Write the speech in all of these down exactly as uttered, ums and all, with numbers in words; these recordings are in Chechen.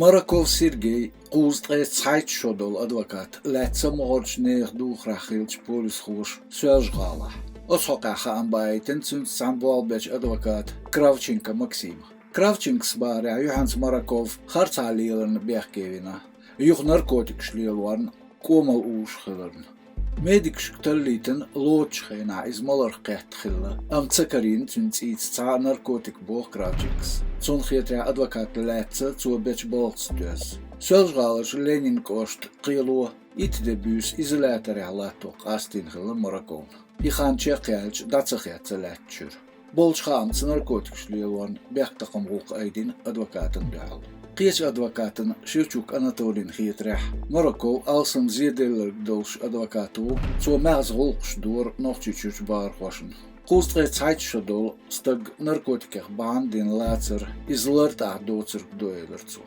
Мараков Сергей, кхузткъе цхьайтта шо долу адвокат, лаьцна могӀарерчу нехан духарехь хиллачу полисхоша Соьлжа-ГӀалахь. Оцу хьокъехь хаам баийтина цуьнца цхьаьна болх бечу адвоката Кравченко Максима. Кравченкос бахарехь, юьхьанца Мараков харцахьа леларна бехке вина, юха наркотикаш лелорна, кӀомал уьйш хиларна. Медикашка таллийтина, лоцучу хенахь иза маларх кхетта хилла, амма ца карийна цуьнан цӀийца цхьа а наркотик, боху Кравченкос. Цунна хетарехь, адвоката лаьцна цо бечу балхаца доьзна. Соьлжа-ГӀаларчу Ленинан кӀоштан кхело итт де буьйса изоляторехь латтор къастийна хилла Мараковна. И хан чекхъяьлча, дӀа ца хецна лаьттачуьра. Болчу хаамца, наркотикаш лелорна бехктакхаман гӀуллакх айдина адвокатана дуьхьал. Кхечу адвокатана Шевчук Анатолийна хетарехь, Мараков алсам зеделларг долуш адвокат ву, цо маьхза гӀуллакхаш дора Нохчийчуьрчу бахархошна. Кхузткъе цхьайтта шо долу стаг наркотикех бахьана дина лацар иза лартӀехь доцург ду, элира цо.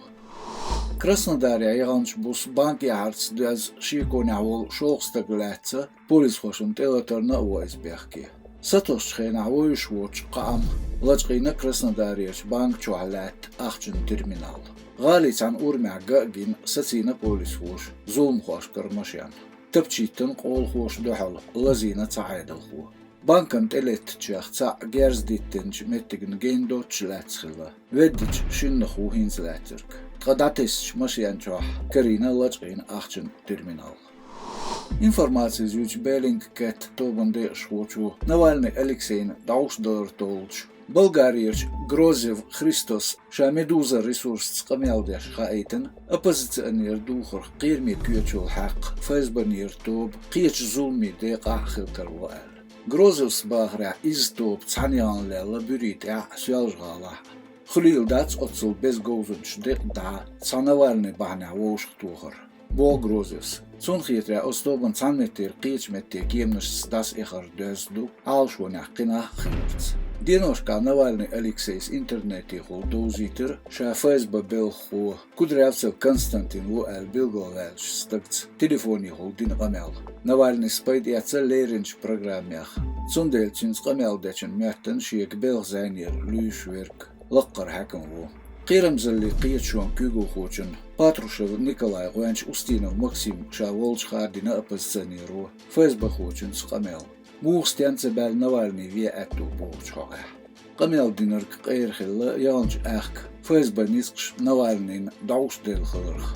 Краснодарехь яханчу буса банк яхьарца доьзна шеконехь волу шолгӀа стаг лаьцна, полисхошна тӀелатарна а во иза бехке. Сатосучу хенахь вевзаш воцуш кхаам лачкъийна Краснодарерчу банка чохь лаьтта ахчанан терминал. ГӀалин цхьана урамехь ган а гина, сацийна полисхоша зуламхошкара машен. Тапчийтина къолахоша дуьхьал, лазийна цхьа Ӏедалхо. Банкана тӀелеттачех цхьаъ герз диттинчу меттигна гена доццуш лаьцна хилла. Веддачу шиннах ву хӀинца лаьцнарг. Ткъа дӀатесначу машен чохь карийна лачкъийна ахчанан терминал. Информаци зуьйчу Bellingcat тобанан декъашхочо Навальный Алексейна дӀовшдалар толлучу Болгарерчу Грозев Христос ша Медуза ресурсца къамел деш хаийтина, оппозиционер духарх кхераме коьчалла хьаькхна ФСБ-нера тоба кхечу зуламийн декъехь а хила каро аьлла. Грозевс бахарехь, иза тоба цхьаьна яхана лелла Буьрий тӀехь а, Соьлжа-ГӀалахь а. Хуьлийла дац оццул беза говзанчаш декъа дӀа цхьа Навальный бахьанехь вовшахтохар, боху Грозевс. Цунна хетарехь, оцу тобанна цхьана меттера кхечу метте кеманашца дӀасаэхар доьзна ду, Ӏалашонехь кхин нах а хиларца. Деношкахь Навальный Алексейс интернетехула довзийтира ша ФСБ белхахо Кудрявцев Константин ву аьлла билгалваьллачу стагца телефонехула дина къамел. Навальныйс пайдаэцна леринчу программех. Цундела цуьнца къамел дечун моьттана шега белхан зӀенера луьйш верг лаккхара хьаькам ву. Кхерамзаллин кхеташонан куьйгалхочун Патрушев Николайн гӀоьнча Устинов Максима ша волчу хадийна оппозиционеро ФСБ-хочуьнца къамел, муха стенна ца баьлла Навальный вен аьтто бохучу хьокъехь. Къамел динарг къера хилла яханчу аьхка ФСБ-н ницкъаша Навальныйна дӀовшделла хиларх.